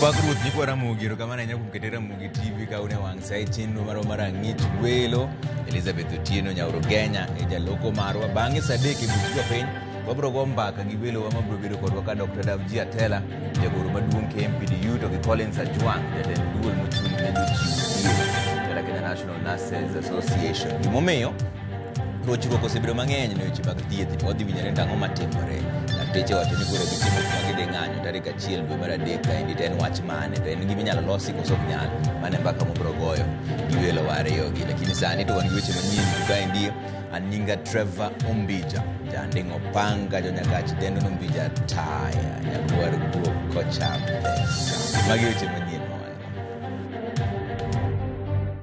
Opak Ruoth nyikwa Ramogi, erokamano ahinya kuom kete Ramogi TV ka un e wang' sa e chenro marwa mar Ang'ich Welo. Elizabeth Otieno Nyauro Genya e jaloko marwa. Bang'e sa 3 e buch jopiny, wabiro go mbaka gi welowa mabiro bedo kodwa ka Dr. Davji Atela, jagoro maduong' KMPDU, to gi Collins Ajwang', jatend duol mochung' ne jochiw thieth kata Kenya National Nurses Association. Gimomiyo rochruok osebedo mang'eny ne weche mag thieth wadhi winjore ni ang'o matimore lakteche wacho ni koro gitimo kuma gidhi ng'anyo tarik 1 dwe mar 3 kaendi to en wach mane to en gima inyalo losi koso ok nyal mano e mbaka mobiro goyo gi welowa ariyogi lakini sani to wan gi weche manyien kaendi an nyinga Trevor Ombija janding' opanga jonyagach dendo nombija taya nyakwar guok kocham pesa magi weche manyien ma wan go.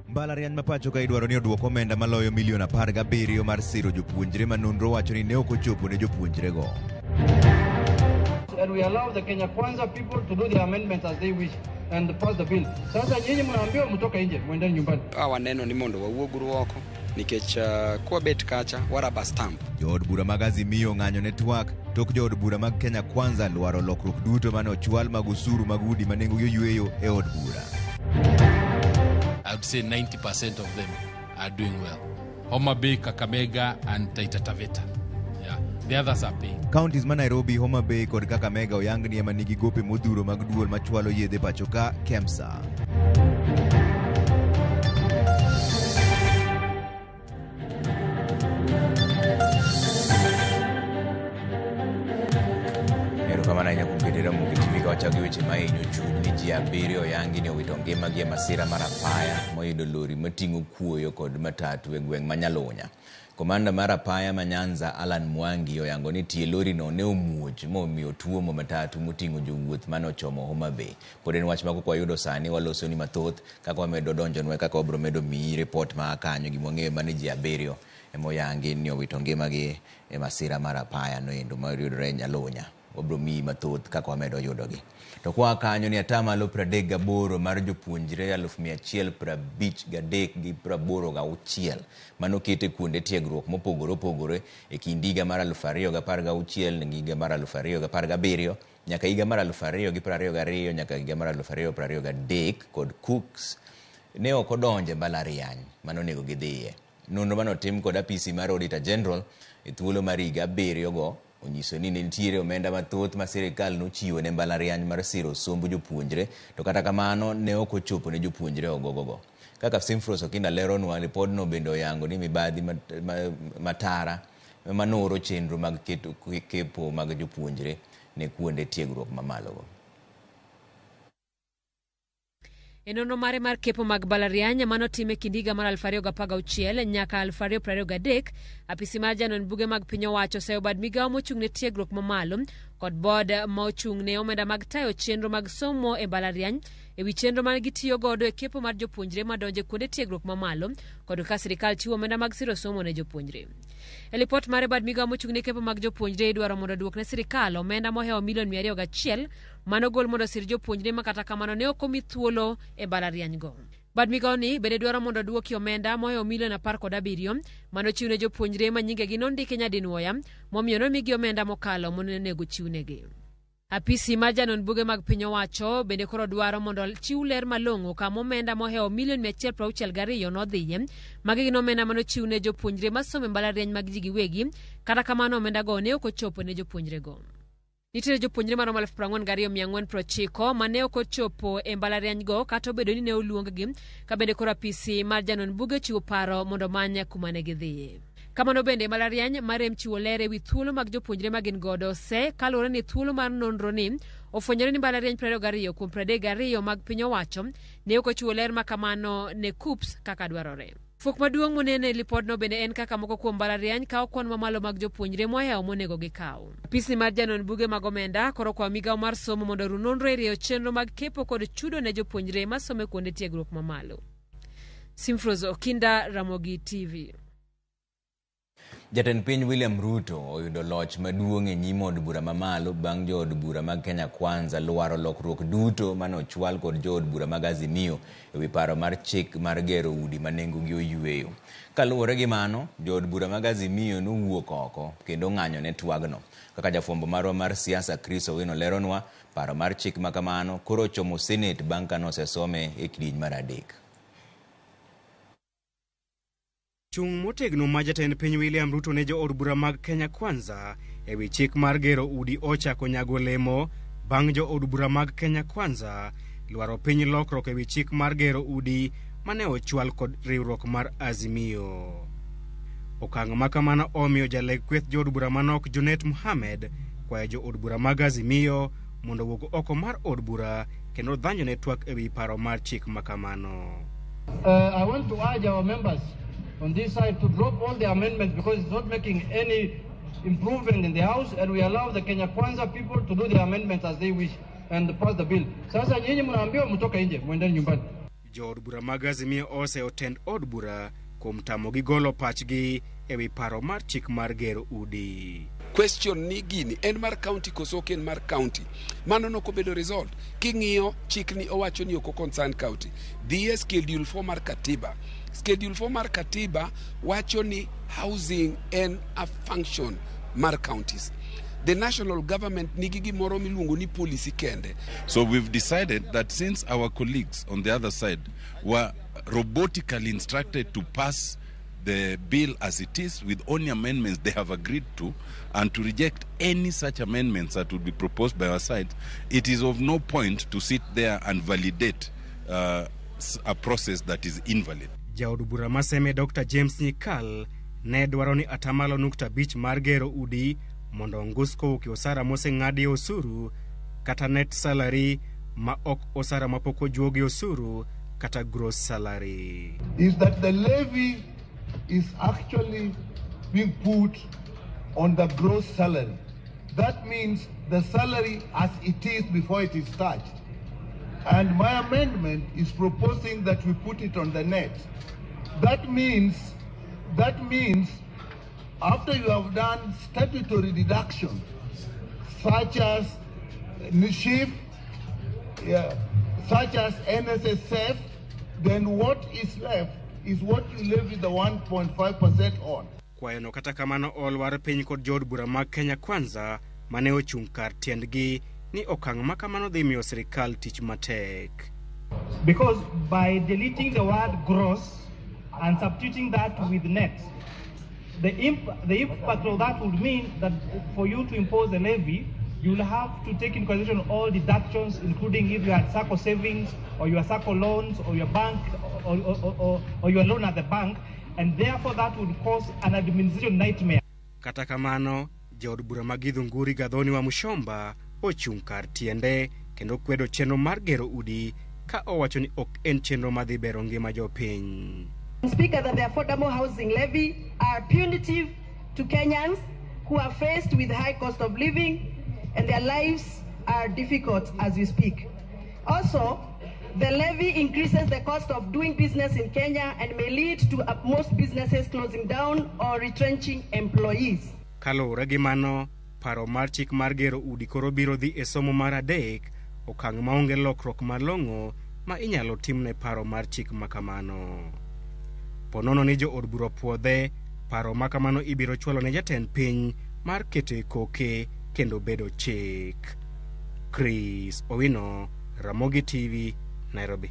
Mbalariany ma pacho ka idwaro ni oduok omenda maloyo milion 17 mar siro jopuonjre ma nonro wacho ni ne ok ochopo ne jopuonjrego. And we allow the Kenya Kwanza people to do their amendments as they wish and pass the bill. Sasa nyinyi mnaambiwa mtoke nje, mwendeni nyumbani. Ka waneno ni mondo wawuoguru oko nikech kwabet kacha wa rubber stamp. Jood bura mag Azimio ong'anyo ne twak tok jood bura mag Kenya Kwanza lwaro lokruok duto mane ochwal mag osuru mag udi ma nengogi oyweyo e od bura. I would say 90% of them are doing well. Homa Bay, Kakamega, and Taita Taveta. Yeah, the others are paying. Counties ma Nairobi, Homa Bay kod Kakamega oyang ni ema nigi gope modhuro mag duol machwalo yedhe pacho ka KEMSA. Erokamano ahinya kuom keto Ramogi TV ka wachako gi weche ma hinyo chuny ni ji 7 oyangi ni owito ngimagi e masira mar apaya moyudo lori mating'o kuoyo kod matatu e gweng' ma Nyalunya. Komanda mar apaya ma Nyanza Alan Mwangi oyango ni tie lori no ne omuoch momiyo tuomo matatu moting'o jowuoth mane ochomo Homa Bay. Pod en wach ma kok wayudo sani walosoni mathoth kaka wamedo donjonwa kaka wabiro medo miyi ripot ma kanyo. Gima wang'eyo mana ni ji 7 ema oyangi ni owito ngimagi e masira mar apaya noendo mayudore Nyalunya. Wabiro miyi mathoth kaka wamedo yudogi. To kwa kanyo ni atamalo 38 mar jopuonjre 153 gi 86 manoket e kuonde tiegruok mopogore opogore e kind higa mar 2016 gi higa mar 2017 nyaka higa mar 2022 nyaka higa mar 2023 kod Cooks ne ok odonjo e mbalariany manonego gidhiye. Nonro manotim kod apisi mar Auditor General e thuolo mar higa 7 go onyiso ni ne nitiere omenda mathoth ma sirikal nochiwo ne mbalariany mar siro somb jopuonjre to kata kamano ne ok ochopo ne jopuonjre ogogogo. Kaka Simfros Okinda leronwa, ripodno bende oyango ni mibadhi matara manoro chenro mag keto kepo mag jopuonjre ne kuonde tiegruok mamalogo. E nonro mare mar kepo mag mbalariany manotim e kind higa mar 2016 nyaka 2023, apisi mar janon buge mag piny owacho oseyo bad migawo mochung' ne tiegruok mamalo kod board ma ochung' ne omenda mag tayo chenro mag somo e mbalariany e wi chenro ma gitiyo godo e kepo mar jopuonjre madonjo e kuonde tiegruok mamalo kod kaka sirikal chiwo omenda mag siro somo ne jopuonjre. E lipot mare bad migawo mochung' ne kepo mag jopuonjre idwaro mondo oduok ne sirikal omenda mohewo milion 201 manogol mondo osir jopuonjre ma kata kamano ne ok omi thuolo e mbalariany go. Bad migawo ni bende dwaro mondo oduoki omenda mohewo milion 17 manochiw ne jopuonjre ma nyingegi nondiki nyadinwoya momiyo nomigi omenda mokalo monego chiwnegi. Apisi mar janon buge mag piny owacho bende koro dwaro mondo chiw ler malong'o kama omenda mohewo milion 162 nodhiye. Magi gin omenda manochiw ne jopuonjre masomo e mbalariany mag ji giwegi, kata kamano omenda go ne ok ochopo ne jopuonjrego. Nitiere jopuonjre maromo 44,490 mane ok ochopo e mbalariany go kata obedo ni ne oluong-gi, ka bende koro apisi mar janon buge ochiwo paro mondo omany kuma ne gidhiye. Kamano bende mbalariany marem chiwo ler ewi thuolo mag jopuonjre ma gin godo se kaluwore ni thuolo mar nonro ni ofwenyore ni mbalariany 22 kuom 32 mag piny owacho ne ok ochiwo ler ma kamano ne KUCCPS kaka dwarore. Fuok maduong' monene e lipodno bende en kaka moko kuom mbalariany kawo kwan mamalo mag jopuonjre mohewo monego gikaw. Apisi mar janon buge mag omenda koro kwayo migawo mar somo mondo oru nonro e rieyo chenro mag kepo kod chudo ne jopuonjre masomo e kuonde tiegruok mamalo. Simfros Okinda, Ramogi TV. Jatend piny William Ruto oyudo loch maduong' e nyim od bura mamalo bang' jood bura mag Kenya Kwanza lwaro lokruok duto mane ochwal kod jood bura mag Azimio ewi paro mar chik mar gero udi ma nengogi oyweyo. Kaluwore gi mano, jood bura mag Azimio nowuok oko kendo ong'anyo ne twagno. Kaka jafwambo marwa mar siasa Chris Owino leronwa, paro mar chik ma kamano koro ochomo Senate bang' ka nosesome e kidieny mar adek. Chung' motegno ma jatend piny William Ruto ne jood bura mag Kenya Kwanza ewi chik mar gero udi ochako nyago olemo bang' jood bura mag Kenya Kwanza lwaro piny lokruok ewi chik mar gero udi mane ochwal kod riwruok mar Azimio. Okang' ma kamano omiyo jaleg kweth jood bura manok Junet Mohamed kwayo jood bura mag Azimio mondo owuog oko mar od bura kendo dhanjo ne twak ewi paro mar chik ma kamano. I want to urge our members on this side to drop all the amendments because it's not making any improvement in the House, and we allow the Kenya Kwanza people to do the amendments as they wish and pass the bill. Sasa nyinyi mnaambiwa mtoke nje, mwendeni nyumbani. Jood bura mag Azimio oseyo tend od bura kuom tamogi golo pachgi ewi paro mar chik mar gero udi. Question ni gini en mar county koso ok en mar county. Mano nokobedo resolved. King'iyo chikni owacho ni ok concern county. Dhi e schedule 4 mar katiba. Schedule 4 mar katiba wacho ni housing en a function mar counties. The national government nigi gimoro miluongo ni policy kende. So we've decided that since our colleagues on the other side were robotically instructed to pass the bill as it is with only amendments they have agreed to, and to reject any such amendments that would be proposed by our side, it is of no point to sit there and validate a process that is invalid. Jaod bura ma Seme Dr. James Nyikal ne dwaro ni atamalo 0.5 mar gero udi mondo ongus kowuok e osara moseng'adi osuru kata net salary ma ok osara mapok ojuogi osuru kata gross salary. Is that the levy is actually being put on the gross salary. That means the salary as it is before it is touched. And my amendment is proposing that we put it on the net. That means after you have done statutory deductions, such as NSHIF, such as NSSF, then what is left is what you levy the 1.5% on. Kwayono kata kamano olwar piny kod jood bura mag Kenya Kwanza mane ochung' kar tiendgi ni okang' ma kamano dhi miyo sirikal tich matek. Because by deleting the word gross and substituting that with net, the impact of that would mean that for you to impose a levy, you'll have to take into consideration all deductions, including if you had SACCO savings or your SACCO loans or your bank or your loan at the bank, and therefore that would cause an administration nightmare. Kata kamano, jaod bura ma Githunguri Gathoni wa Mushomba ochung' kar tiende kendo kwedo chenro mar gero udi ka owacho ni ok en chenro madhi bero ngima jopiny. Speaker, that the affordable housing levy are punitive to Kenyans who are faced with high cost of living and their lives are difficult as we speak. Also, the levy increases the cost of doing business in Kenya and may lead to most businesses closing down or retrenching employees. Kaluwore gi mano, paro mar chik mar gero udi koro biro dhi e somo mar adek, okang' maonge lokruok malong'o ma inyalo timne paro mar chik ma kamano. Ponono ni jood bura puodhe, paro ma kamano ibiro chwalo ne jatend piny mar keto e koke kendo bedo chik. Chris Owino, Ramogi TV, Nairobi.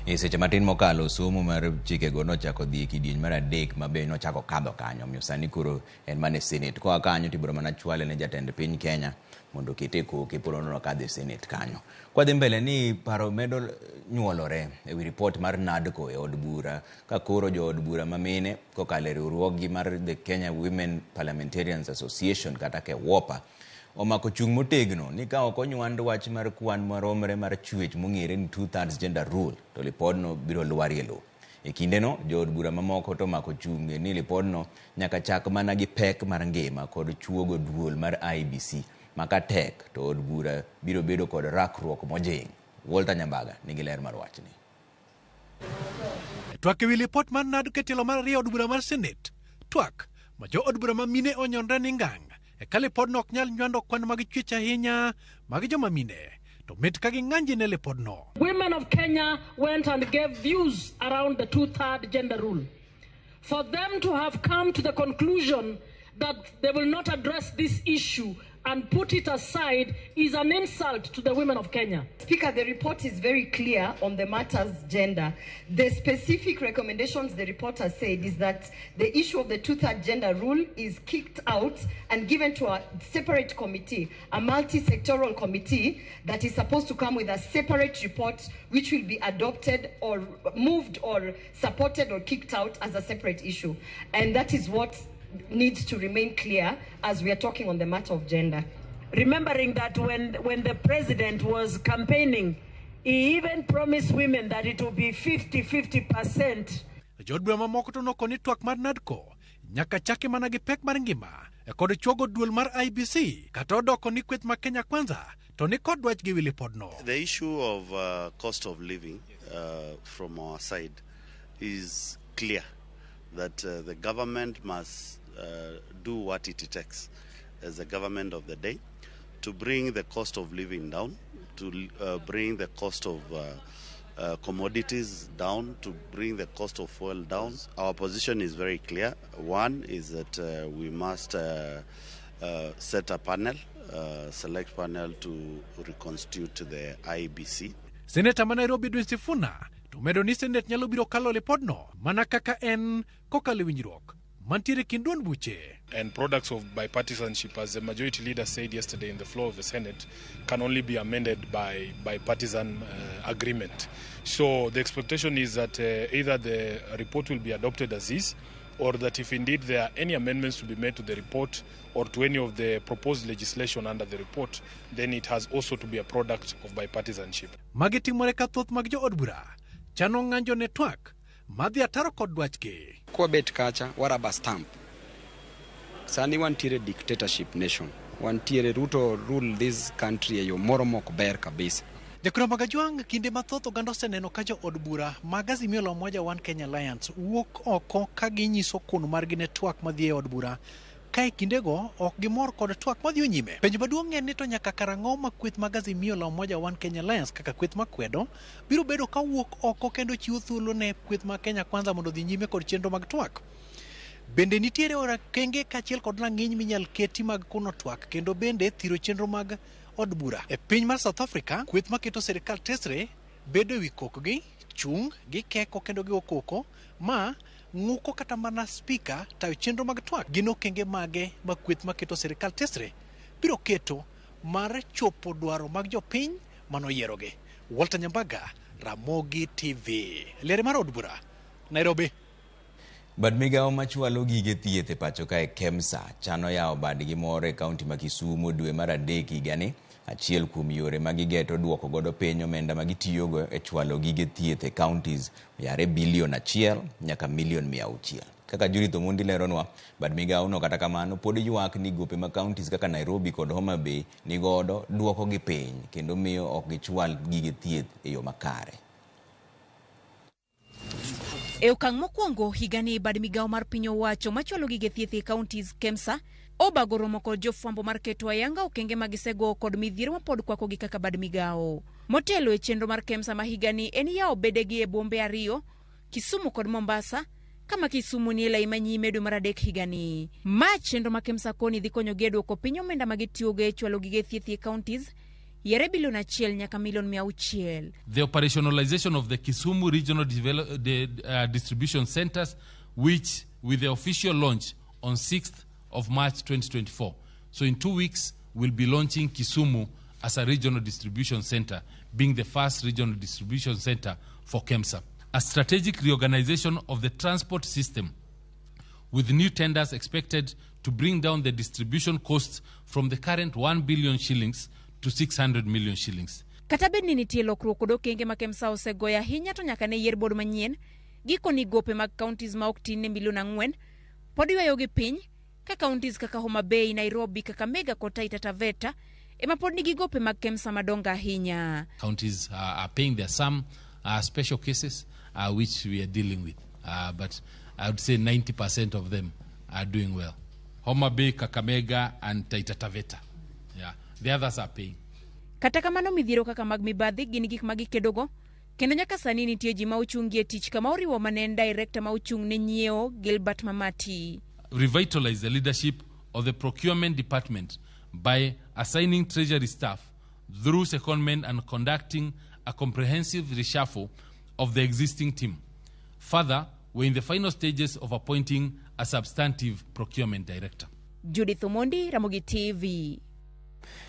E seche matin mokalo, somo mar chikego nochako dhi e kidieny mar adek ma be nochako kadho kanyo, omiyo sani koro en mana e Senate. Koa kanyo to ibiro mana chwale ne jatend piny Kenya mondo okete e koke ponono okadho e Senate kanyo. Kwadhi mbele ni paro medo nyuolore ewi ripot mar NADCO e od bura ka koro jood bura ma mine kokalo e riwruoggi mar The Kenya Women Parliamentarians Association kata KEWOPA omako chung' motegno ni ka ok onywand wach mar kwan maromre mar chwech mong'ere ni 2/3 gender rule to lipodno biro lwarie lowo. E kindeno, jood bura mamoko to omako chung' ni lipodno nyaka chak mana gi pek mar ngima kod chuogo duol mar IEBC ma ka tek to od bura biro bedo kod rakruok mojing'. Walter Nyambaga nigi ler mar wachni. Twak ewi lipot mar NADCO e tielo mar ariyo od bura mar Senate. Twak ma jood bura ma mine onyonre ni ngang' e ka lipodno ok nyal nywando kwan mag chwech ahinya mag joma mine to mit ka ging'anji ne lipodno. Women of Kenya went and gave views around the two-third gender rule. For them to have come to the conclusion that they will not address this issue and put it aside is an insult to the women of Kenya. Speaker, the report is very clear on the matters gender. The specific recommendations the report has said is that the issue of the two-third gender rule is kicked out and given to a separate committee, a multi-sectoral committee that is supposed to come with a separate report which will be adopted or moved or supported or kicked out as a separate issue. And that is what needs to remain clear as we are talking on the matter of gender. Remembering that when the president was campaigning, he even promised women that it will be 50-50%. Jood bura mamoko to noko ni twak mar NADCO nyaka chaki mana gi pek mar ngima e kod chuogo duol mar IEBC kata odoko ni kweth ma Kenya Kwanza to ni kod dwach gi wi lipodno. The issue of cost of living from our side is clear that the government must do what it takes as the government of the day to bring the cost of living down, to bring the cost of commodities down, to bring the cost of fuel down. Our position is very clear. One is that we must set a panel, select panel to reconstitute the IEBC. Seneta ma Nairobi Edwin Sifuna to medo ni Senate nyalo biro kalo lipodno mana kaka en kokalo e winjruok mantiere kind duond buche. And products of bipartisanship, as the majority leader said yesterday in the floor of the Senate, can only be amended by bipartisan agreement. So the expectation is that either the report will be adopted as is, or that if indeed there are any amendments to be made to the report or to any of the proposed legislation under the report, then it has also to be a product of bipartisanship. Magi timore ka thoth mag jood bura chano ng'anjo ne twak madhi ataro kod dwachgi. Kwabet kacha waraba stamp. Sani wantiere dictatorship nation. Wantiere Ruto rule this country e yo moro mok ber kabisa. Jakura mag Ajwang', kinde mathoth oganda oseneno ka jood bura mag Azimio la Umoja One Kenya Alliance wuok oko ka ginyiso kun margi ne twak madhi e od bura ka e kindego ok gimor kod twak madhi nyime. Penjo maduong' en ni to nyaka karang'o ma kweth mag Azimio la Umoja One Kenya Alliance kaka kweth makwedo biro bedo ka wuok oko kendo chiwo thuolo ne kweth mag Kenya Kwanza mondo odhi nyime kod chenro mag twak. Bende nitiere okenge kaachiel kod rang'iny minyal keti mag kuno twak kendo bende thiro chenro mag od bura. E piny mar South Africa, kweth maketo sirikal tesre bedo ewi kokgi, chung', gikeko kendo gigo koko ma ng'uko kata mana spika tayo chenro mag twak. Gin okenge mage ma kweth maketo sirikal tesre biro keto mar chopo dwaro mag jopiny manoyierogi. Walter Nyambaga, Ramogi TV. Liere mar od bura, Nairobi. Bad migawo machwalo gige thieth e pacho kae KEMSA chano yawo badgi moro e kaunti ma Kisumu dwe mar 3 higani. Achiel kuom yore ma gigeto duoko godo piny omenda ma gitiyogo e chwalo gige thieth e counties yare bilion 1 nyaka milion 600. Kaka Judith Omondi leronwa, bad migawo no kata kamano pod ywak ni gope ma counties kaka Nairobi kod Homa Bay nigodo duoko gi piny kendo miyo ok gichwal gige thieth e yo makare. E okang' mokwongo higani bad migawo mar piny owacho machwalo gige thieth e counties KEMSA obago romo kod jofwambo mar keto ayanga okenge ma gisego kod midhiero mapod kwakogi kaka bad migawo. Motelo e chenro mar KEMSA ma higani en yawo bedegi e bombe 2, Kisumu kod Mombasa, kama Kisumu ni e lai manyime dwe mar 3 higani. Ma chenro ma KEMSA koni dhi konyogi e duoko piny omenda ma gitiyogo e chwalo gige thieth e counties yare bilion 1 nyaka milion 600. The operationalization of the Kisumu Regional Distribution Centers, which with the official launch on 6th of March 2024. So in 2 weeks, we'll be launching Kisumu as a regional distribution center, being the first regional distribution center for KEMSA. A strategic reorganization of the transport system with new tenders expected to bring down the distribution costs from the current 1 billion shillings to 600 million shillings. Kata bed ni nitie lokruok kod okenge ma KEMSA osegoyo ahinya to nyaka ne yier bod manyien, gikoni gope mag counties ma ok tin ne milion 4 pod ywayogi piny ka counties kaka Homa Bay, Nairobi, Kakamega kod Taita Taveta ema pod nigi gope mag KEMSA madongo ahinya. Counties are paying their some special cases which we are dealing with, but I would say 90% of them are doing well. Homa Bay, Kakamega, and Taita Taveta. Yeah, the others are paying. Kata kamano midhiero kaka mag mibadhi gin gik ma gikedogo kendo nyaka sani nitie ji ma ochungi e tich kama oriwo mane en director ma ochung' ne nyiewo Gilbert Mamati. Revitalize the leadership of the procurement department by assigning treasury staff through secondment and conducting a comprehensive reshuffle of the existing team. Further, we're in the final stages of appointing a substantive procurement director. Judith Omondi, Ramogi TV.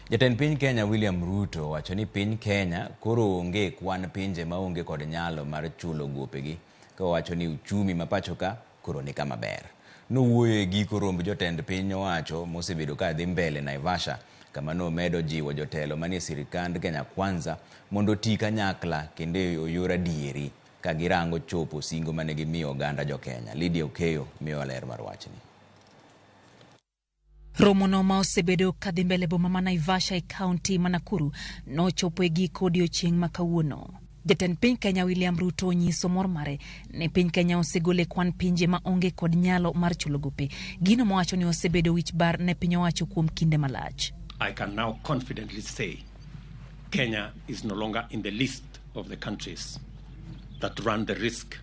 Jatend piny Kenya William Ruto owacho ni piny Kenya koro onge kwan pinje maonge kod nyalo mar chulo gopegi ka owacho ni uchumi ma pacho ka koro ni kama ber. Nowuoyo e giko romb jotend piny owacho mosebedo ka dhi mbele Naivasha kama nomedo jiwo jotelo manie sirikand Kenya Kwanza mondo oti kanyakla kendo e yor adieri ka girango chopo singo mane gimiyo oganda jo-Kenya. Lydia Okeyo miyowa ler mar wachni. Romono ma osebedo kadhi mbele boma ma Naivasha e kaunti ma Nakuru nochopo e giko odiochieng' ma kawuono. Jatend piny Kenya William Ruto onyiso mor mare ni piny Kenya osegolo e kwan pinje ma onge kod nyalo mar chulo gope, gino mowacho ni osebedo wich bar ne piny owacho kuom kinde malach. I can now confidently say Kenya is no longer in the list of the countries that run the risk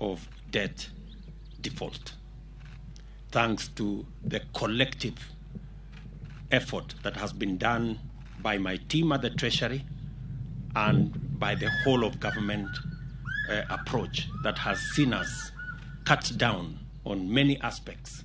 of debt default, thanks to the collective effort that has been done by my team at the Treasury and by the whole of government approach that has seen us cut down on many aspects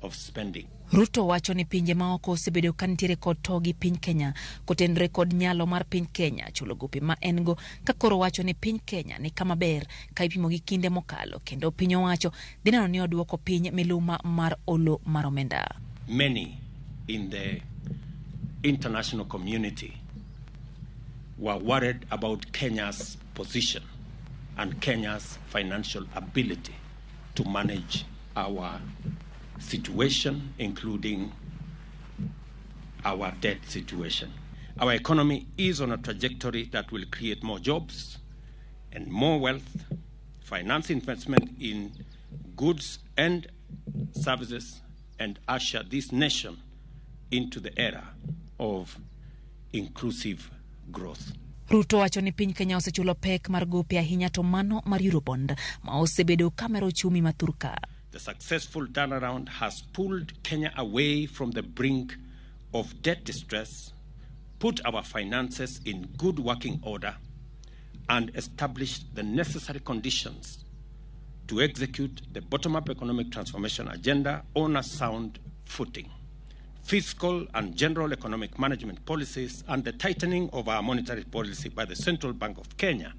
of spending. Ruto wacho ni pinje maoko osebedo ka nitiere kod to gi piny Kenya kotenore kod nyalo mar piny Kenya chulo gope ma en go ka koro wacho ni piny Kenya ni kama ber ka ipimo gi kinde mokalo kendo piny owacho dhi neno ni oduoko piny miluma mar olo mar omenda. Many in the international community were worried about Kenya's position and Kenya's financial ability to manage our situation, including our debt situation. Our economy is on a trajectory that will create more jobs and more wealth, finance investment in goods and services, and usher this nation into the era of inclusive growth. Ruto wacho ni piny Kenya osechulo pek mar gope ahinya to mano mar Eurobond ma osebedo kamero uchumi ma thurka. The successful turnaround has pulled Kenya away from the brink of debt distress, put our finances in good working order, and established the necessary conditions to execute the bottom-up economic transformation agenda on a sound footing. Fiscal and general economic management policies and the tightening of our monetary policy by the Central Bank of Kenya,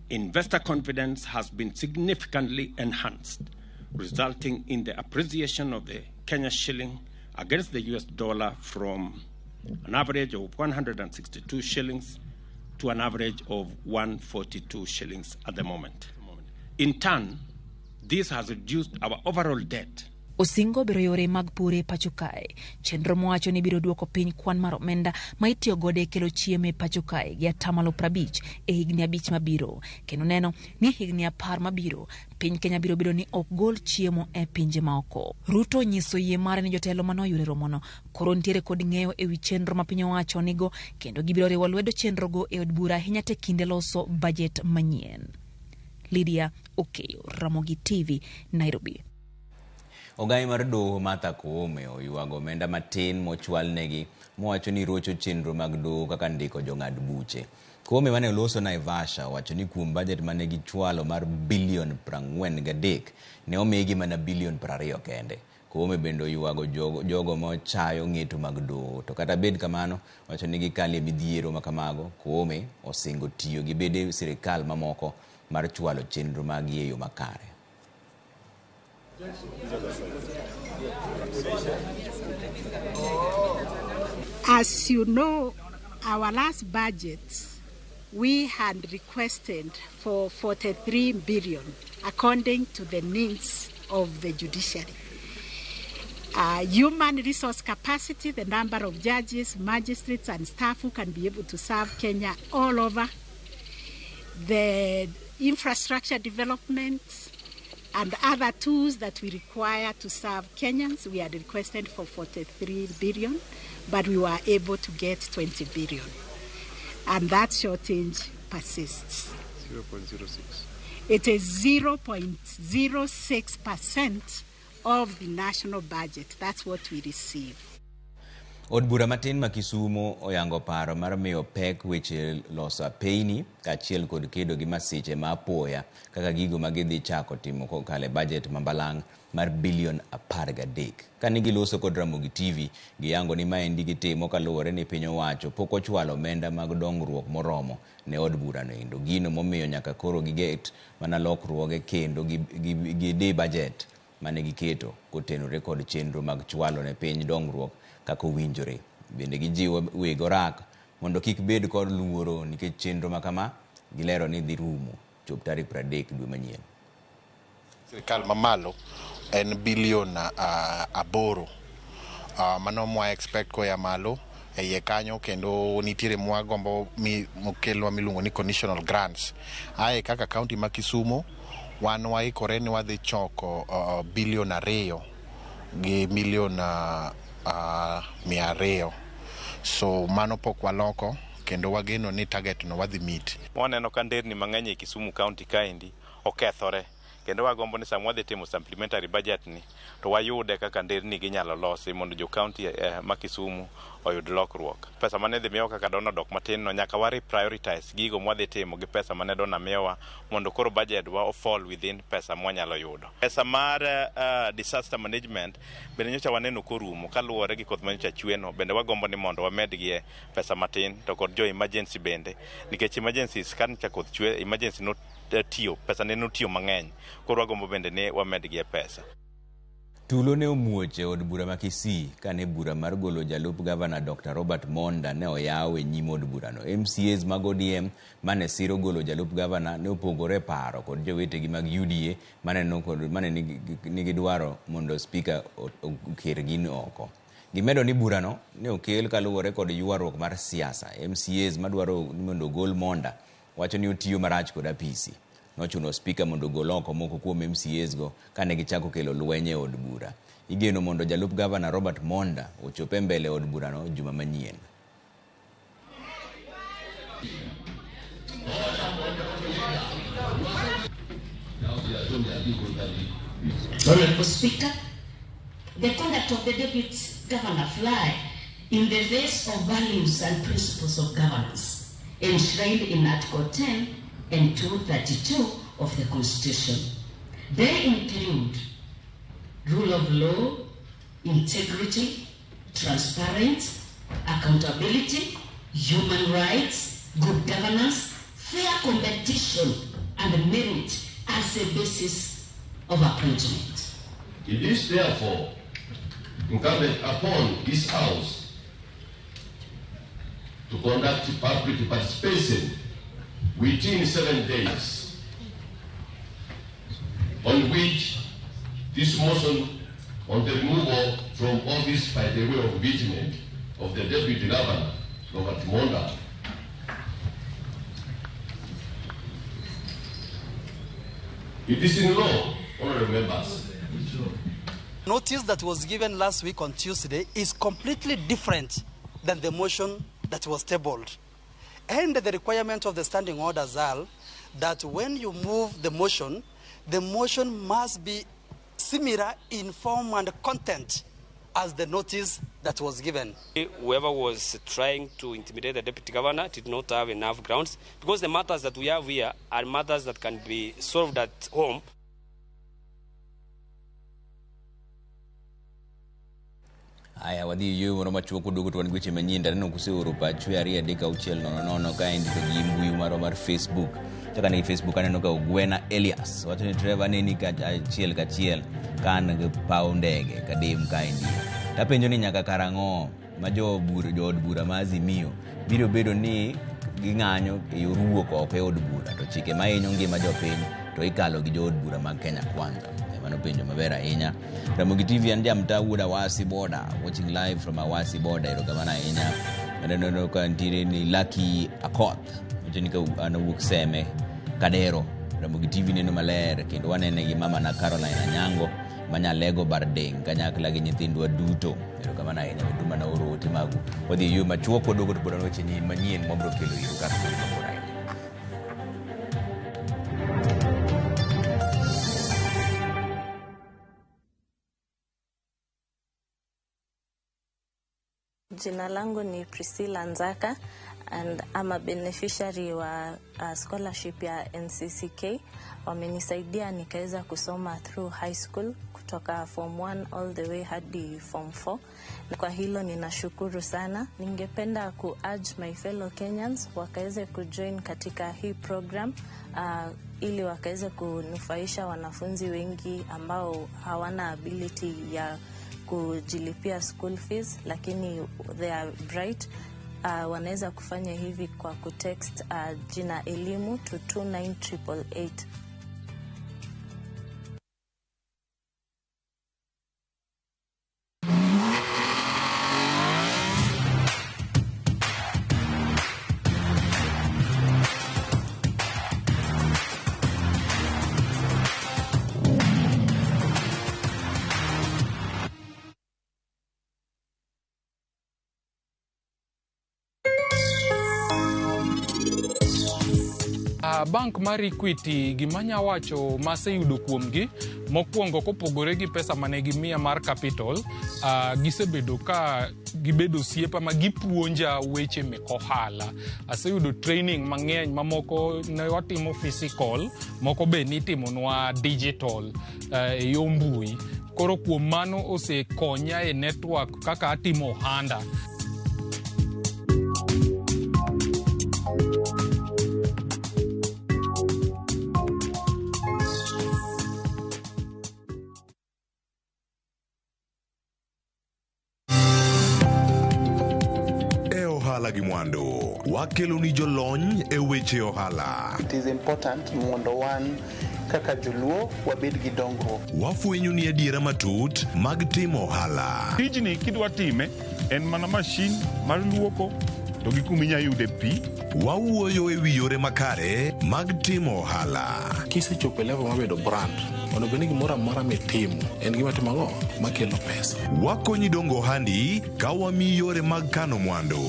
investor confidence has been significantly enhanced, resulting in the appreciation of the Kenya shilling against the US dollar from an average of 162 shillings to an average of 142 shillings at the moment. In turn, this has reduced our overall debt. Osingo biro yore mag pur e pacho kae. Chenro mowacho ni biro duoko piny kwan mar omenda ma itiyo godo e kelo chiemo e pacho kae gi atamalo 50 e higni 5 mabiro. Kendo neno ni higni 10 mabiro piny Kenya biro bedo ni ok gol chiemo e pinje maoko. Ruto onyiso yie mare ni jotelo manoyudo e romono koro nitiere kod ng'eyo e wi chenro ma piny owacho nigo kendo gibiro riwo lwedo chenrogo e od bura ahinya te kinde loso bajet manyien. Lydia Okeyo, Ramogi TV, Nairobi. Ogai mar doho Martha Koome oywago omenda matin mochwalnegi mowacho ni rocho chenro mag doho kaka ndiko jong'ad buche. Koome mane oloso Naivasha owacho ni kuom bajet mane gichwalo mar bilion 43 ne omigi mana bilion 20 kende. Koome bende oywago jogo mochayo ng'eto mag doho. To kata bed kamano, wacho ni gikalie midhiero makamago, Koome osingo tiyo gi bede sirikal mamoko mar chwalo chenro mag e yo makare. As you know, our last budget, we had requested for 43 billion according to the needs of the judiciary. Human resource capacity, the number of judges, magistrates, and staff who can be able to serve Kenya all over. The infrastructure development, and other tools that we require to serve Kenyans. We had requested for 43 billion, but we were able to get 20 billion. And that shortage persists. 0.06. It is 0.06% of the national budget. That's what we receive. Od bura matin ma Kisumu oyango paro mar miyo pek weche loso apeyni kaachiel kod kedo gi masiche ma apoya kaka gigo ma gidhi chako timo kokalo e bajet ma balang' mar bilion 13. Kane giloso kod Ramogi TV, giyango ni maendi gitimo kaluwore ni piny owacho pok ochwalo omenda mag dongruok moromo ne od burano endo. Gino momiyo nyaka koro giket mana lokruoge kendo gidi bajet mane giketo kotenore kod chenro mag chwalo ne piny dongruok kaka owinjore. Bende gijiwo weg orak mondo kik bed kod luoro nikech chenro ma kama gilero ni dhi rumo chop tarik 30 dwe manyien. Sirikal mamalo en bilion 8 mano mwa expect koya malo e iye kanyo, kendo nitiere mwagombo mokelwa miluongo ni conditional grants. Ae kaka county ma Kisumu wan waikore ni wadhi choko bilion 2 gi milion 200. So mano pok waloko kendo wageno ni target no wadhi meet. Waneno ka nderni mang'eny e Kisumu County kaendi okethore, kendo wagombo ni sama wadhi timo supplementary budget ni to wayude kaka nderni ginyalo losi mondo jo county ma Kisumu oyud lokruok. Pesa mane dhi miyowa kaka donor dok matin no, nyaka wa reprioritize gigo mwadhi timo gi pesa mane donor miyowa mondo koro budget wa o fall within pesa mwanyalo yudo. Pesa mar disaster management bende nyocha waneno korumo kaluwore gi koth manyocha chweno, bende wagombo ni mondo wamedgie pesa matin to kod jo emergency bende, nikech emergencies ka nyocha koth chwe, emergency no tiyo, pesa ne notiyo mang'eny, koro wagombo bende ni wamedgie pesa. Tulo ne omuoch e od bura ma Kisii kane bura mar golo jalup gavana Dr. Robert Monda ne oyaw e nyim od burano. MCAs mag ODM mane siro golo jalup gavana ne opogore paro kod jowetegi mag UDA mane nigi dwaro mondo spika oker gino oko. Gimedo ni burano ne okel kaluwore kod ywaruok mar siasa. MCAs madwaro ni mondo ogol Monda wacho ni otiyo marach kod apisi. Nochuno spika mondo ogol oko moko kuom MCAs go kane gichako kelo lweny e od bura. Igeno mondo jalup gavana Robert Monda ochop e mbele od burano juma manyien. Honorable Speaker, the conduct of the Deputy Governor fly in the face of values and principles of governance enshrined in Article 10 and 232 of the Constitution. They include rule of law, integrity, transparency, accountability, human rights, good governance, fair competition, and merit as a basis of appointment. It is therefore incumbent upon this House to conduct public participation within 7 days, on which this motion on the removal from office by the way of impeachment of the Deputy Governor, Robert Monda, it is in law, honorable members. Notice that was given last week on Tuesday is completely different than the motion that was tabled. And the requirement of the standing orders are that when you move the motion must be similar in form and content as the notice that was given. Whoever was trying to intimidate the deputy governor did not have enough grounds, because the matters that we have here are matters that can be solved at home. Aya wadhi yo moro machuok oduogo to wan gi weche manyien. Aneno kuseoro pachu 2 3 6 0 0 ka indiko gi mbui marwa mar Facebook. Chaka ni Facebook aneno ka Ogwena Elias wacho ni Trevor neni ka achiel kachiel ka an gi paw ndege kadim ka indie. Tapenjo ni nyaka karang'o ma jood bura ma Azimio biro bedo ni ging'anyo e yor wuok oko e od bura to chike mahinyo ngima jopiny to ikalo gi jood bura mag Kenya Kwanza. Mano penjo maber ahinya. Ramogi TV an jamta wuod Awasi Border, watching live from Awasi Border. Erokamano ahinya. Aneno ka nitiere ni Lucky Akoth wacho ni ka an owuok Seme Kadero. Ramogi TV neno maler kendo wanene gi mama na Caroline Anyango manyalego Bardeng kanyakla gi nyithindwa duto. Erokamano ahinya wedu mana oro ote magu. Wadhi e yo machuok waduogo to pod wan weche manyien mwabiro kelo iru kaka koro mabor ahinya. Jina langu ni Priscilla Nzaka and I'm a beneficiary wa scholarship ya NCCK. Wamenisaidia nikaweza kusoma through high school kutoka form 1 all the way hadi form 4. Na kwa hilo ninashukuru sana. Ningependa ku urge my fellow Kenyans wakaweze kujoin katika hii program ili wakaweze kunufaisha wanafunzi wengi ambao hawana ability ya kujilipia school fees, lakini they are bright. Wanaweza kufanya hivi kwa kutext jina elimu to 29888. Bank mar Equity gima nya wacho maseyudo kuomgi mokwongo kopogore gi pesa mane gimiya mar capital, gisebedo ka gibedo osiepa ma gipuonja weche mek ohala. Aseyudo training mang'eny mamoko ne watimo physical, moko be nitimonwa digital e yo mbui. Koro kuom mano osekonya e network kaka atimo ohanda. Gi mwandu wakelo ni jolony e weche ohala. It is important mondo wan kaka joluo wabed gi dongruok. Wafwenyo ni adiera matut mag timo ohala. Tijni kidwa time en mana mashin mar luoko to gi kuma inya yude pi. Wawuoyo e wi yore makare mag timo ohala. Kisechopo e level mar bedo brand, onego bed ni gimoro amora mitimo en gima timo ang'o makelo pesa. Wakonyi dongo ohandi ka wamiyi yore mag kano mwandu.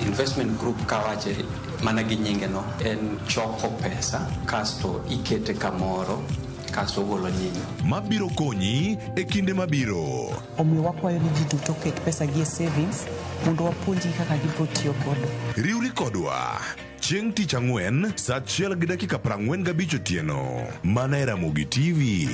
Investment group kawache mana gi nyinge no en choko pesa kasto ikete kamoro kasto ogolo nyinyo. Mabiro konyi e kinde mabiro. Omiyo wakwayo ni ji duto oket pesa gi e savings mondo wapuonjgi kaka gibiro tiyo godo. Riwri kodwa chieng' tich ang'wen saa 1:45 otieno mana e Ramogi TV.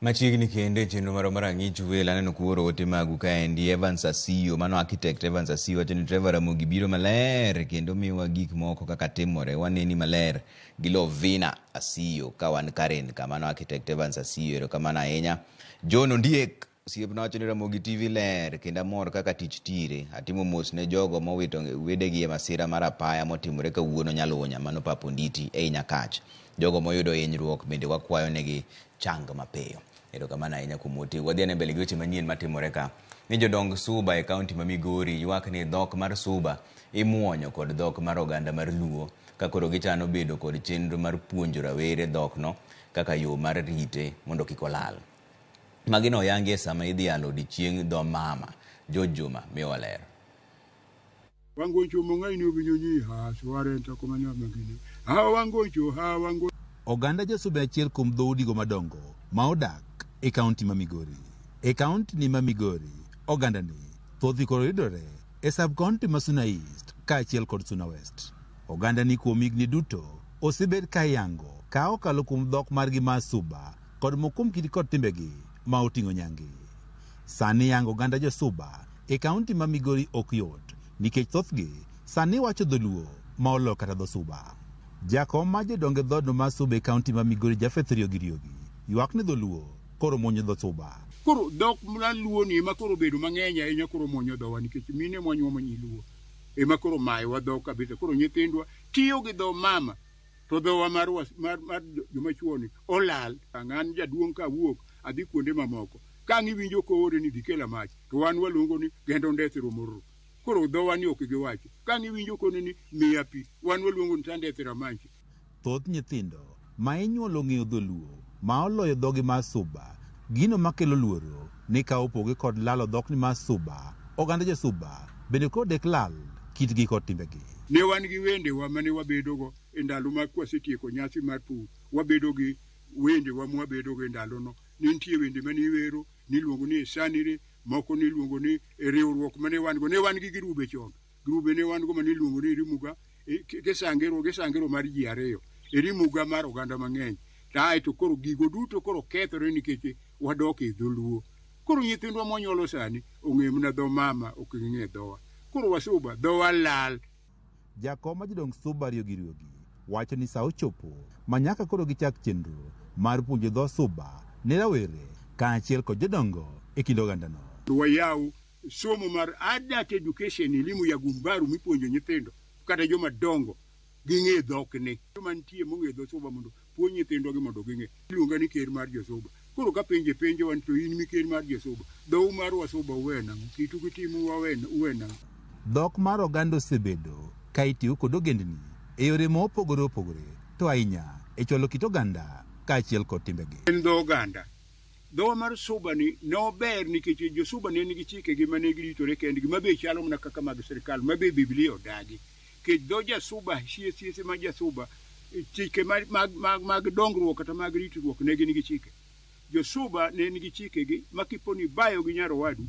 Machiegni kendo e chenro marwa mar ang'ich wel aneno kuoro ote magu kaendi. Evans Asiyo, mano architect Evans Asiyo wacho ni Trevor Ramogi biro maler kendo miwa gik moko kaka timore waneni maler gi Lovina Asiyo ka wan Karen ka. Mano architect Evans Asiyo, erokamano ahinya. John Ondiek osiepna wacho ni Ramogi TV ler kendo amor kaka tich tire. Atimo mos ne jogo mowito wedegi e masira mar apaya motimore kawuono Nyalunya, mano Papa Onditi ei Nyakach. Jogo moyudo hinyruok bende wakwayo negi chang mapiyo. Erokamano ahinya kuom ote. Wadhi ane mbele gi weche manyien matimore ka. Ni jodong Suba e kaunti ma Migori ywak ni dhok mar Suba imuonyo kod dhok mar oganda mar Luo ka koro gichano bedo kod chenro mar puonjo rawere dhokno kaka yo mar rite mondo kik olal. Magi noyangi e sama idhialo odiechieng dho mama. George Juma miyowa ler. Wangocho mongaini obinyonyi ha swarenta komanya magini. Ha wangocho ha wango. Oganda jo-Suba achiel kuom dhoudigo madongo ma odak e kaunti ma Migori. E kaunti ni ma Migori, oganda ni thothgi koro yudore e sub-kaunti ma Suna East kaachiel kod Suna West. Oganda ni kuom higni duto osebed ka yango ka okalo kuom dhok margi ma Suba kod moko kuom kit kod timbegi ma oting'o nyangi. Sani yango oganda jo-Suba e kaunti ma Migori ok yot nikech thothgi sani wacho dholuo ma olo kata dho Suba. Jakom ma jodong e dhoodno mar Suba e kaunti ma Migori Japheth Riogi Riogi ywak ni dholuo koro muonyo dho Suba. Koro dhok mar luo ni ema koro obedo mang'eny ahinya koro muonyo dhowa nikech mine mwanyuomo nyi luo ema koro mayowa dhok kabisa. Koro nyithindwa tiyo gi dho mama to dhowa mar joma chuo ni olal. An jaduong' kawuok adhi kuonde mamoko Ka ang' iwinjo koore ni dhi kela mach, to wan waluongo ni gendo ndethiro mororo. Koro dhowa ni ok giwacho. Ka ang' iwinjo kone ni miya pi, wan waluongo ni tandethira manchi. Thoth nyithindo ma inyuolo ong'eyo dholuo ma oloyo dhogi mar Suba, gino makelo luoro ni ka opoge kod lalo dhokni mar Suba, oganda jo-Suba bende koro dek lal kitgi kod timbegi. Ne wan gi wendewa mane wabedogo e ndalo ma kwasetieko nyasi mar pur, wabedo gi wendewa mwabedogo e ndalono. Ne nitie wende mane iwero, niluongo ni esanire, moko niluongo ni e riwruok mane wan go. Ne wan gi girube chon. Grube ne wan go mane iluongo ni Erimuga, gisangero, gisangero mar ji ariyo. Erimuga mar oganda mang'eny. To ae to koro gigo duto koro kethore nikech wadok e dholuo. Koro nyithindwa mwanyuolo sani ong'eyo mana dho mama, ok ging'e dhowa. Koro wasuba, dhowa lal. Jakom ma jodong Suba Riogi Riogi wacho ni sa ochopo ma nyaka koro gichak chenro mar puonjo dho Suba ne rawere kaachiel kod jodongo e kind ogandano. Wayaw somo mar adult education, elimu ya gumbaru mipuonjo nyithindo kata joma dongo ging'e dhokni. Joma nitie mong'e dho Suba mondo puonj nyithindwa gi mondo ging'e. Iluonga ni ker mar josuba. Koro ka penje penjo wan to in miker mar josuba. Dhou mar wasuba uwe nang'o? Kitu gi timu uwe nang'o? Dhok mar oganda osebedo ka itiyo kod ogendni e yore ma opogore opogore to ahinya e chwalo kit oganda kaachiel kod timbegi. En dho oganda. Dhowa mar Suba ni nober nikech josuba ne nigi chikegi mane giritore kendgi mabe chalo mana kaka mag sirkal mabe Biblia odagi. Nikech dho jasuba sie sie ma jasuba chike mag dongruok kata mag ritruok ne gin gi chike. Josuba ne nigi chikegi ma kipo ni ibayo gi nyar owadu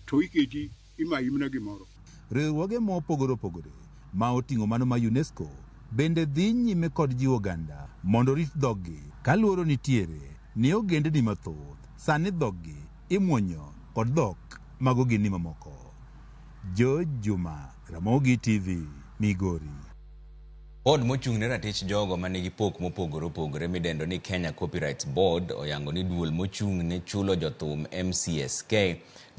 to iketi imayi mana gimoro. Riwruoge ma opogore opogore ma oting'o mano ma UNESCO bende dhi nyime kod jiwo oganda mondo orit dhoggi ka luoro nitiere ni ogendni mathoth sani dhoggi imuonyo kod dhok mag ogendni mamoko. George Juma, Ramogi TV, Migori. Board mochung' ne ratich jogo ma nigi pok mopogore opogore midendo ni Kenya Copyrights Board oyango ni duol mochung' ne chulo jothum MCSK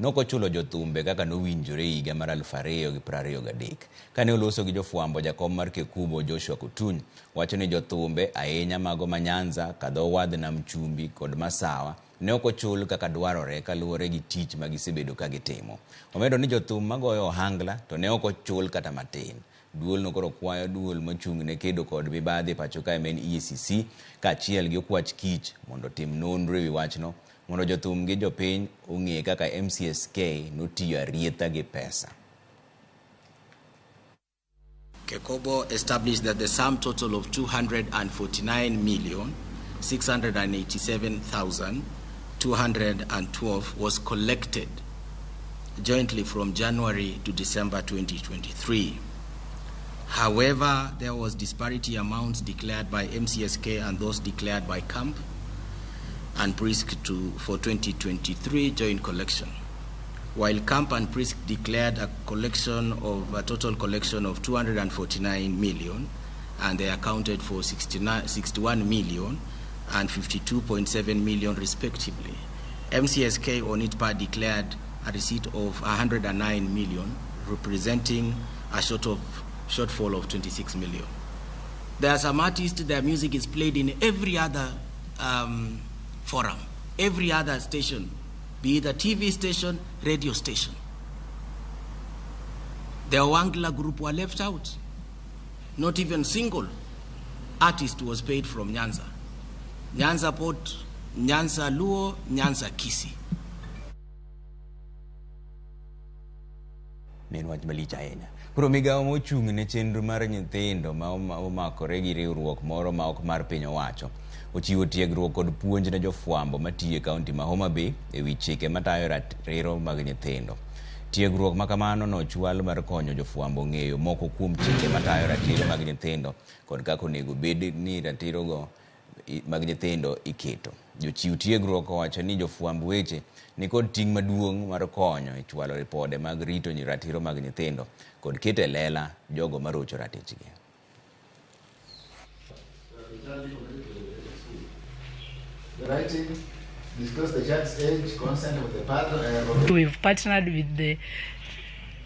nokochulo jothumbe kaka nowinjore higa mar 2023. Kane oloso gi jofwambo, jakom mar Kekubo Joshua Kutuny wacho ni jothumbe ahinya mago ma Nyanza, Kadho Wadh Nam Chumbi kod Masawa ne ok ochul kaka dwarore kaluwore gi tich ma gisebedo ka gitimo. Omedo ni jothum magoyo ohangla to ne ok ochul kata matin. Duolno koro kwayo duol mochung' ne kedo kod mibadhi e pacho kae ma en EACC kaachiel gi okwach kich mondo otim nonro ewi wachno mondo jothum gi jopiny ong'e kaka MCSK notiyo arietha gi pesa. Kekobo established that the sum total of 249,687,212 was collected jointly from January to December 2023. However, there was disparity amounts declared by MCSK and those declared by CAMP and PRISK for 2023 joint collection. While CAMP and PRISK declared a total collection of 249 million, and they accounted for 61 million and 52.7 million respectively. MCSK on its part declared a receipt of 109 million, representing a shortfall of 26 million. There are some artists, their music is played in every other forum, every other station, be it a TV station, radio station. The Ohangla group were left out. Not even single artist was paid from Nyanza. Nyanza Port, Nyanza Luo, Nyanza Kisii. Ne en wach malich ahinya. Koro migawo mochung' ne chenro mar nyithindo ma omakore gi riwruok moro ma ok mar piny owacho ochiwo tiegruok kod puonj ne jofwambo matiyo e kaunti ma Homa Bay e wi chike matayo ratiro mag nyithindo. Tiegruok ma kamano nochwal mar konyo jofwambo ng'eyo moko kuom chike matayo ratiro mag nyithindo kod kaka onego bed ni ratirogo mag nyithindo iketo. Jochiw tiegruok owacho ni jofwamb weche nikod ting' maduong' mar konyo e chwalo ripode mag rito ratiro mag nyithindo kod keto e lela jogo marocho ratichgi. We've partnered with the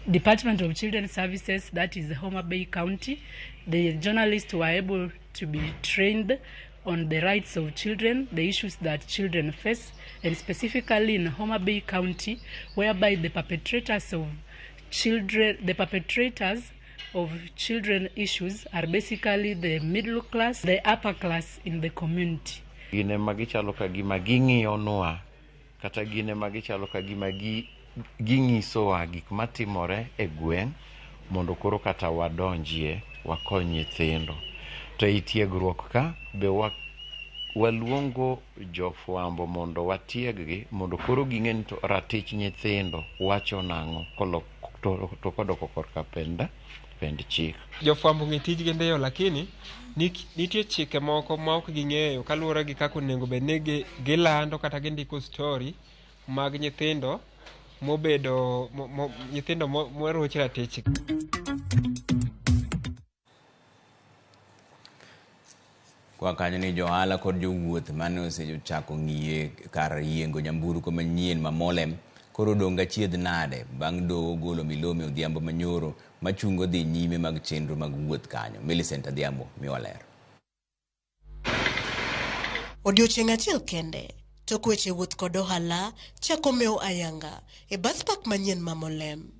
Department of Children's Services, that is Homa Bay County. The journalists were able to be trained on the rights of children, the issues that children face, and specifically in Homa Bay County, whereby the perpetrators of children, the perpetrators of children issues are basically the middle class, the upper class in the community. Gin ema gichalo ka gima ging'iyonwa kata gin ema gichalo ka gima ging'isowa gik matimore e gweng' mondo koro kata wadonjie wakony nyithindo. To e tiegruok ka be waluongo jofwambo mondo watieggi mondo koro ging'e ni to ratich nyithindo wacho nang'o to kodoko korka pend chik. Jofwambo ng'e tijgi ndiyo, lakini nitie chike moko ma ok ging'eyo kaluwore gi kaka onego bed ni gilando kata gindiko story mag nyithindo mobedo nyithindo moroch ratich. Kwa kanyo ni johala kod jowuoth mane osechako ng'iye kar yiengo nyamburko manyien ma Molem koro odong' achiedh nade bang' doho golo milome odhiambo manyoro machungo dhi nyime mag chenro mag wuoth kanyo. Millicent Adhiambo miwa ler. Odiochieng' achiel kende tok weche wuoth kod ohala chako mewo ayanga e bus park manyien ma Molem.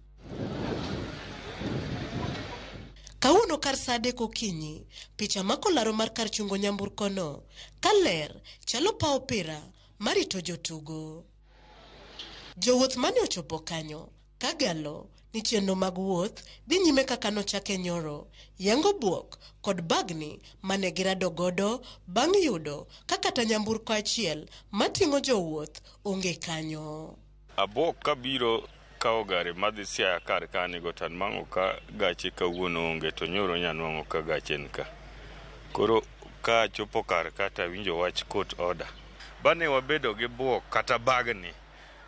Kawuono kar saa 3 okinyi, picha mako laro mar kar chungo nyamburkono ka ler chalo paw opira marito jotugo. Jowuoth mane ochopo kanyo kagalo ni chenro mag wuoth dhi nyime kaka nochake nyoro, yango buok kod bagni mane girado godo bang' yudo ka kata nyamburko achiel mating'o jowuoth onge kanyo. Abuok kabiro kawo gari madhi Siaya kar kanigo to anwang'o ka gache kawuono onge to nyoro nyanwang'o ka gache ni ka. Koro ka achopo kar ka to awinjo wach court order. Bane wabedo gi buok kata bagni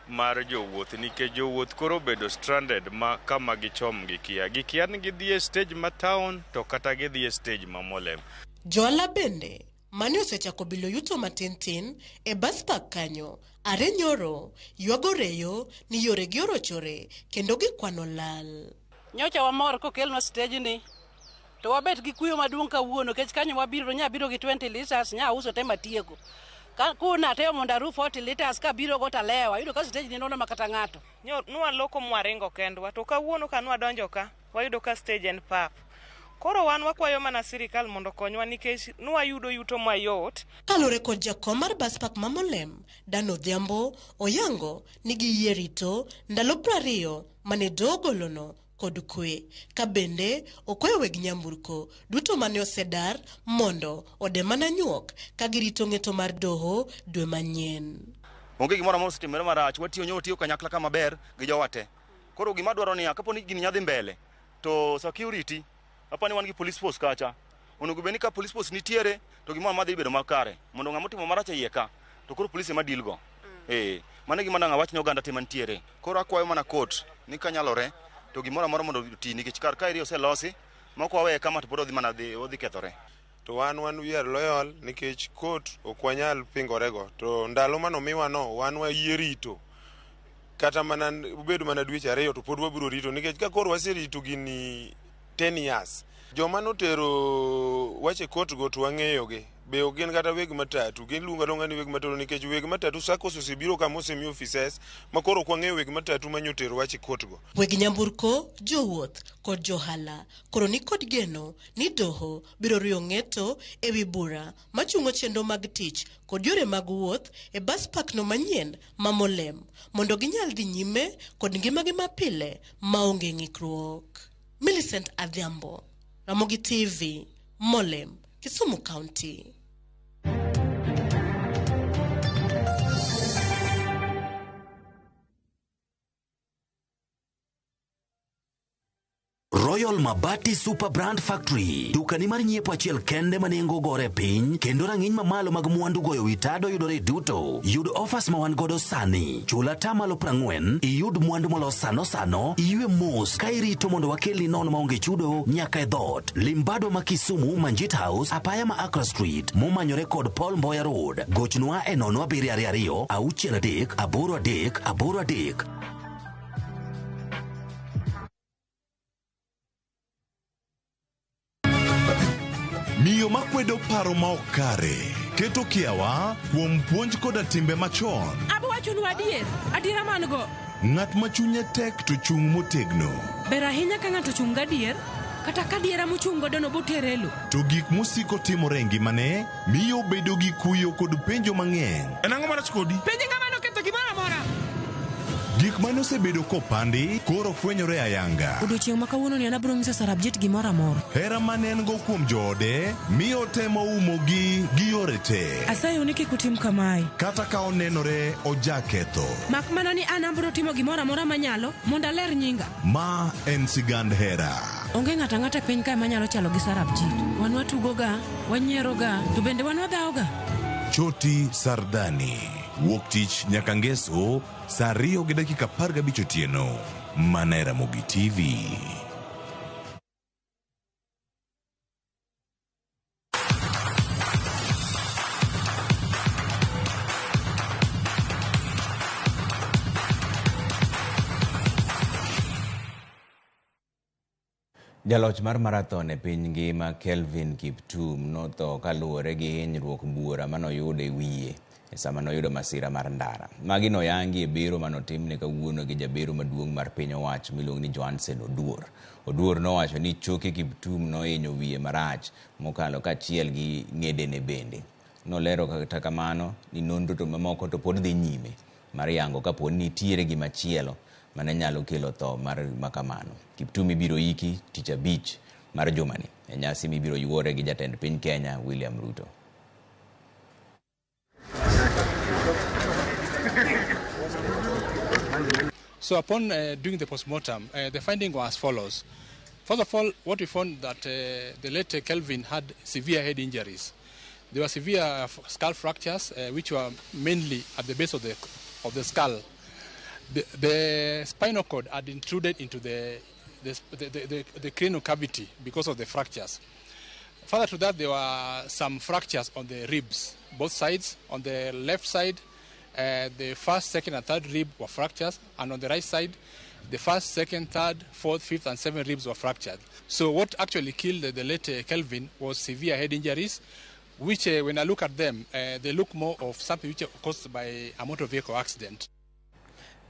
mar jowuoth nikech jowuoth koro obedo stranded ma kama gichom gikia. Gikia ni gidhi e stage ma town to kata gidhi e stage ma Molem. Johala bende mane osechako bilo yuto matin tin e bus park kanyo are nyoro ywago reyo ni yoregi orochore kendo gikwano lal. Nyocha wamor kokelnwa stage ni to wabet gi kuyo maduong' kawuono nikech kanyo wabiro nya biro gi 20 liters nya uso te matieko. Kuna atemo mondo aru 40 liters kabiro go talewa ayudo ka stage ni nono makata ng'ato. Nwaloko mwaringo kendwa to kawuono ka nwadonjo ka wayudo ka stage en pap. Koro wan wakwayo mana sirikal mondo okonywa nikech nwayudo yuto mayot. Kaluwore kod jakom mar bus park ma Molem, Dan Odhiambo, oyango ni giyie rito ndalo 20 mane doho ogolono kod kwe, ka bende okwayo weg nyamburko duto mane osedar mondo ode mana nyuok ka girito ng'eto mar doho dwe manyien. Onge gimoro amora osetimore marach, watiyo kanyakla kama ber gi jowa te. Koro gima dwaro niya, kapo ni gini nyadhi mbele to security apani wan gi police force kacha. Onego bed ni ka police force nitiere to gimoro amora dhi bedo makare mondo ng'ama otimo marach e iye ka to koro police ema deal go. Mano e gima dang' awach ne oganda te mantiere. Koro akwayo mana court ni kanyalore to gimoro amora mondo oti nikech kar kaeri oselosi ma ok waweye kama to pod odhi mana odhi kethore. To wan we are loyal nikech court ok wanyal pingorego to ndalo manomiwa no wan wayie rito kata mana obed mana dweche 2 to pod wabiro rito nikech ka koro waserito gini 10 years. Joma notero wach e court go to wang'eyogi be ok gin kata weg matatu, giluongo aluonga ni weg matatu nikech weg matatu SACCOS osebiro kama osemi offices ma koro ok wang'eyo weg matatu manyotero wach e court go. Weg nyamburko, jowuoth kod johala koro ni kod geno ni doho biro riyo ng'eto ewi bura machungo chenro mag tich kod yore mag wuoth e bus park no manyien ma Molem mondo ginyal dhi nyime kod ngimagi mapile maonge ng'ikruok. Millicent Adhiambo, Ramogi TV, Molem, Kisumu County. Royal Mabati Super Brand Factory, dukani mar nyiepo achiel kende ma nengo gore piny kendo rang'iny mamalo mag mwandu goyo wi tado yudore duto. Yud offers ma wan godo sani. Chul atamalo 40, iyud mwandu molos sano sano, iywe mos ka irito mondo wakelni nono maonge chudo nyaka e dhoot. Limbado ma Kisumu, Manjit House, apaya ma Accra Street, momanyore kod Paul Mboya Road. Gochnwa e 0722 63 83 83. Miyo makwedo paro ma ok kare, Keto kiawa kuom puonj koda timbe machon. Abo wachonu adier, adiera man go. Ng'at ma chunye tek to chung' motegno. Ber ahinya ka ng'ato ochung' gadier, kata ka adiera mochung' godono botere e lo. To gik mosiko timore e ngimane miyo obedo gi kuyo kod penjo mang'eny. En ang'o marach kodi? Penj ng'ama noketho gimoro amora. Gik mane osebedo kopandi koro fwenyore ayanga. Odiochieng' ma kawuononi an abiro nyiso Sarabjit gimoro amora. Hera mane en go kuom joode miyo otemo umogi gi yore te. Asayou ni kik utim kamae. Kata ka onenore ojaketho. Mak mana ni an abiro timo gimoro amora manyalo mondo aler nyinga. Ma en sigand hera. Onge ng'ato ang'ata e piny kae manyalo chalo gi Sarabjit. Wan watugoga, wanyieroga, to bende wan wadhawoga. Choti Sardani. Wuok tich nyaka ngeso saa 2:15 otieno. Mana e Ramogi TV. Jaloch mar marathon e piny ngima Kelvin Kiptum notho kaluwore gi hinyruok buora manoyudo e wiye e sama noyudo masira mar ndara. Magi noyangi e bero manotimne kawuono gi jabero maduong' mar piny owacho miluongo ni Johansen Oduor. Oduor nowacho ni choke Kiptum nohinyo wiye marach mokalo kaachiel gi ng'edene bende. Nolero kata kamano ni nonro to mamoko to pod dhi nyime mar yango kapo ni nitiere gimachielo mane nyalo kelo tho mar makamano. Kiptum ibiro iki tich abich mar jumani e nyasi mibiro yuore gi jatend piny Kenya William Ruto. So upon doing the postmortem, the finding was as follows. First of all, what we found that the late Kelvin had severe head injuries. There were severe skull fractures, which were mainly at the base of the skull. The spinal cord had intruded into the cranial cavity because of the fractures. Further to that, there were some fractures on the ribs, both sides. On the left side, the first, second, and third rib were fractures, and on the right side, the first, second, third, fourth, fifth, and seventh ribs were fractured. So what actually killed the late Kelvin was severe head injuries, which when I look at them, they look more of something which was caused by a motor vehicle accident.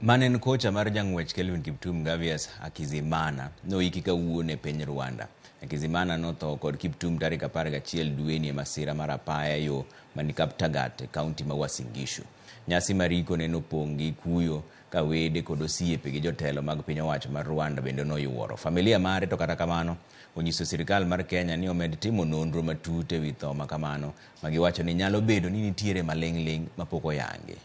Manen kocha mar jang'wech Kelvin Kiptum Gavias Hakizimana noiki kawuono e piny Rwanda. Hakizimana notho kod Kiptum tarik 11 dweni e masira mar apaya yo mani Kaptagat e kaunti ma Uasin Gishu. Nyasi mar iko ne nopong' gi kuyo ka wede kod osiepe gi jotelo mag piny owacho mar Rwanda bende noyuoro. Familia mare to kata kamano onyiso sirikal mar Kenya ni omed timo nonro matut ewi tho ma kamano ma giwacho ni nyalo bedo ni nitiere maling'ling' mapok oyangi.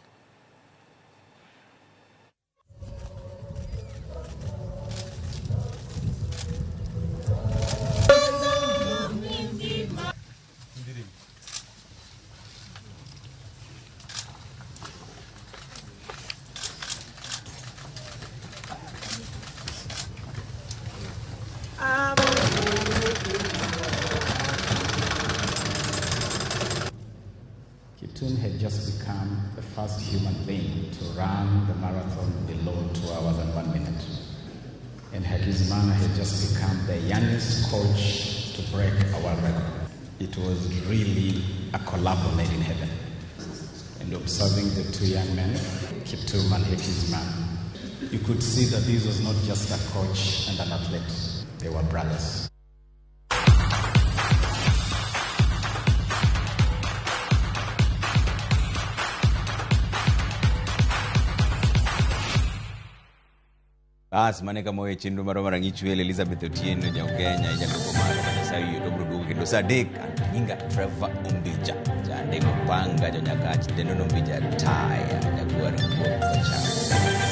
Kiptum had just become the first human being to run the marathon below 2 hours and 1 minute. And Hakizimana had just become the youngest coach to break a world record. It was really a collabo made in heaven. And observing the two young men, Kiptum and Hakizimana, you could see that this was not just a coach and an athlete. They were brothers. Bas mane kama weche chenro marwa mar Ang'ich Welo Elizabeth Otieno ja Kenya e jaloko marwa kata sa wiyo to biro duogo kendo sa 3 nyinga Trevor Ombija jandeko panga jonyakach dendo Ombija taya jaguar wuok kochamo.